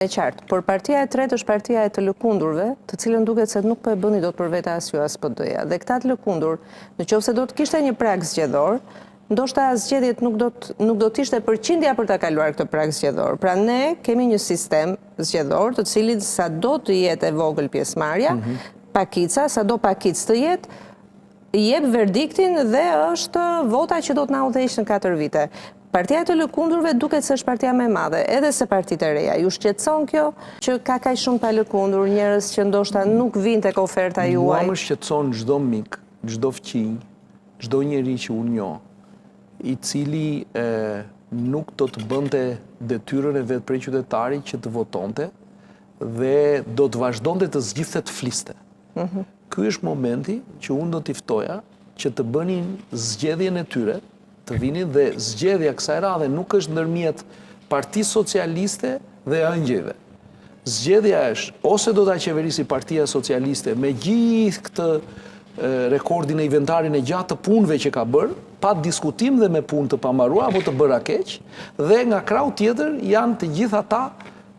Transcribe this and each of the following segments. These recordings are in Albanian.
E qartë. Por partia e tretë është partia e të lëkundurve, të cilën duket se nuk po e bëni dot për vete as ju as PD-ja. Dhe këta të lëkundur, në qoftë se do të kishte një prag zgjedhor, ndoshta zgjedhjet nuk do të nuk do të ishte përqindja për ta kaluar këtë prag zgjedhor. Pra ne kemi një sistem zgjedhor, të cilin sado të jetë e vogël pjesëmarrja, pakica, sado pakicë të jetë, jep verdiktin dhe është vota që do të na udhëheqë në 4 vite. Partia e të lëkundurve duket se është partia më e madhe, edhe se partitë e reja. Ju shqetëson kjo që ka kaq shumë pa lëkundur, njerëz që ndoshta nuk vijnë tek oferta juaj? Mua më shqetëson çdo mik, çdo fqinj, çdo njeri që unë njoh, i cili e, nuk do të bënte detyrën e vet prej qytetari që të votonte dhe do të vazhdonte të zgjidhte të fliste. Mhm. Ky është momenti që unë do t'i ftoja që të bënin zgjedhjen e tyre, të vinin dhe zgjedhja kësaj radhe nuk është ndërmjet Partisë Socialiste dhe ëngjëjve. Zgjedhja është ose do ta qeverisi Partia Socialiste me gjithë këtë rekordin e inventarin e gjatë të punëve që ka bërë, pa diskutim dhe me punë të pambaruar apo të bëra keq, dhe nga krahu tjetër janë të gjithë ata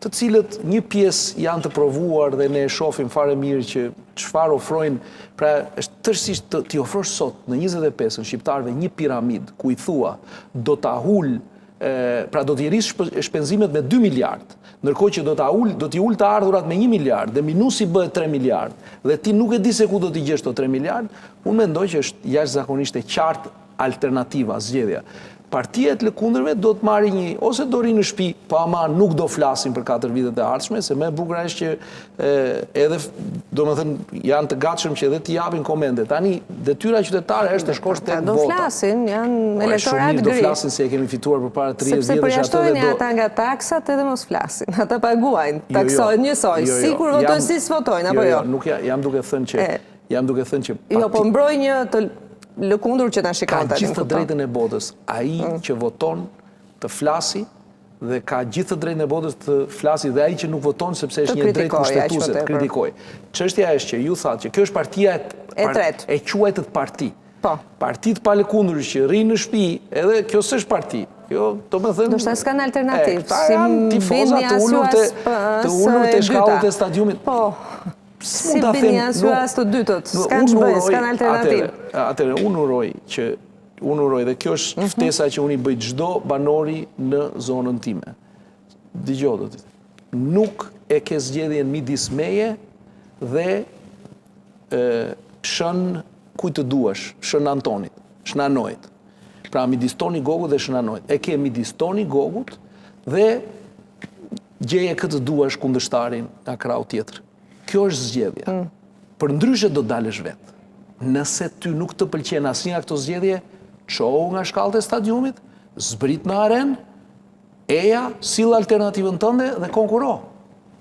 të cilët një pjesë janë të provuar dhe ne e shohim fare mirë që çfarë ofrojnë, pra është tërësisht të t'i ofrosh sot në 25-ën shqiptarëve një piramidë ku i thua do ta ul pra do t'i rris shpenzimet me 2 miliard, ndërkohë që do ta ul, do t'i ul të ardhurat me 1 miliard dhe minusi bëhet 3 miliard dhe ti nuk e di se ku do t'i gjesh këto 3 miliard, unë mendoj që është jashtëzakonisht e qartë alternativa, zgjedhja. Partia e të lëkundurve do të marrë një, ose do rri në shtëpi, po ama nuk do flasin për 4 vitet e ardhshme, se më e bukura është që e, edhe, domethënë, janë të gatshëm që edhe t'i japin komente. Tani, detyra qytetare është të shkosh tek vota. Do flasin, janë po, elektorat gri. Do flasin se e kemi fituar përpara 30 vjetësh atë dhe do... Sepse ata nga taksat edhe mos flasin. Ata paguajnë, jo, jo. taksohen njësoj, jo, jo. si kur votojnë, si s'votojnë, apo jo? Jo, nuk jam duke thënë që Jam duke thënë që Jo, po mbroj një të lëkundur që na shikon tani. Ka gjithë të drejtën e botës, ai mm. që voton të flasi dhe ka gjithë të drejtën e botës të flasi dhe ai që nuk voton sepse është një e drejtë kushtetuese të kritikojë. Çështja është që ju thatë që kjo është partia e, e tretë. E quajtët parti. Po. Parti të palëkundurish që rrinë në shtëpi, edhe kjo s'është parti. Kjo, domethënë... Ndoshta s'kanë alternativë. Këta janë tifoza të ulur te, të ulur te shkallët e stadiumit. Po. Si bini as ju as të dytët, s'kanë ç'bëjnë, s'kanë alternativë. Atëherë, unë uroj që, unë uroj dhe kjo është mhm. ftesa që unë i bëj çdo banori në zonën time. Dëgjo do të nuk e ke zgjedhjen midis meje dhe e, shën kujt të duash, shën Antonit, shën Anoit. Pra midis Toni Gogut dhe shën Anoit. E ke midis Toni Gogut dhe Gjeje kë të duash kundërshtarin nga krahu tjetër. Kjo është zgjedhja. Mm. Përndryshe do dalësh vetë. Nëse ty nuk të pëlqen asnjë nga këto zgjedhje, çohu nga shkallët e stadiumit, zbrit në arenë, eja, sill alternativën tënde dhe konkuro.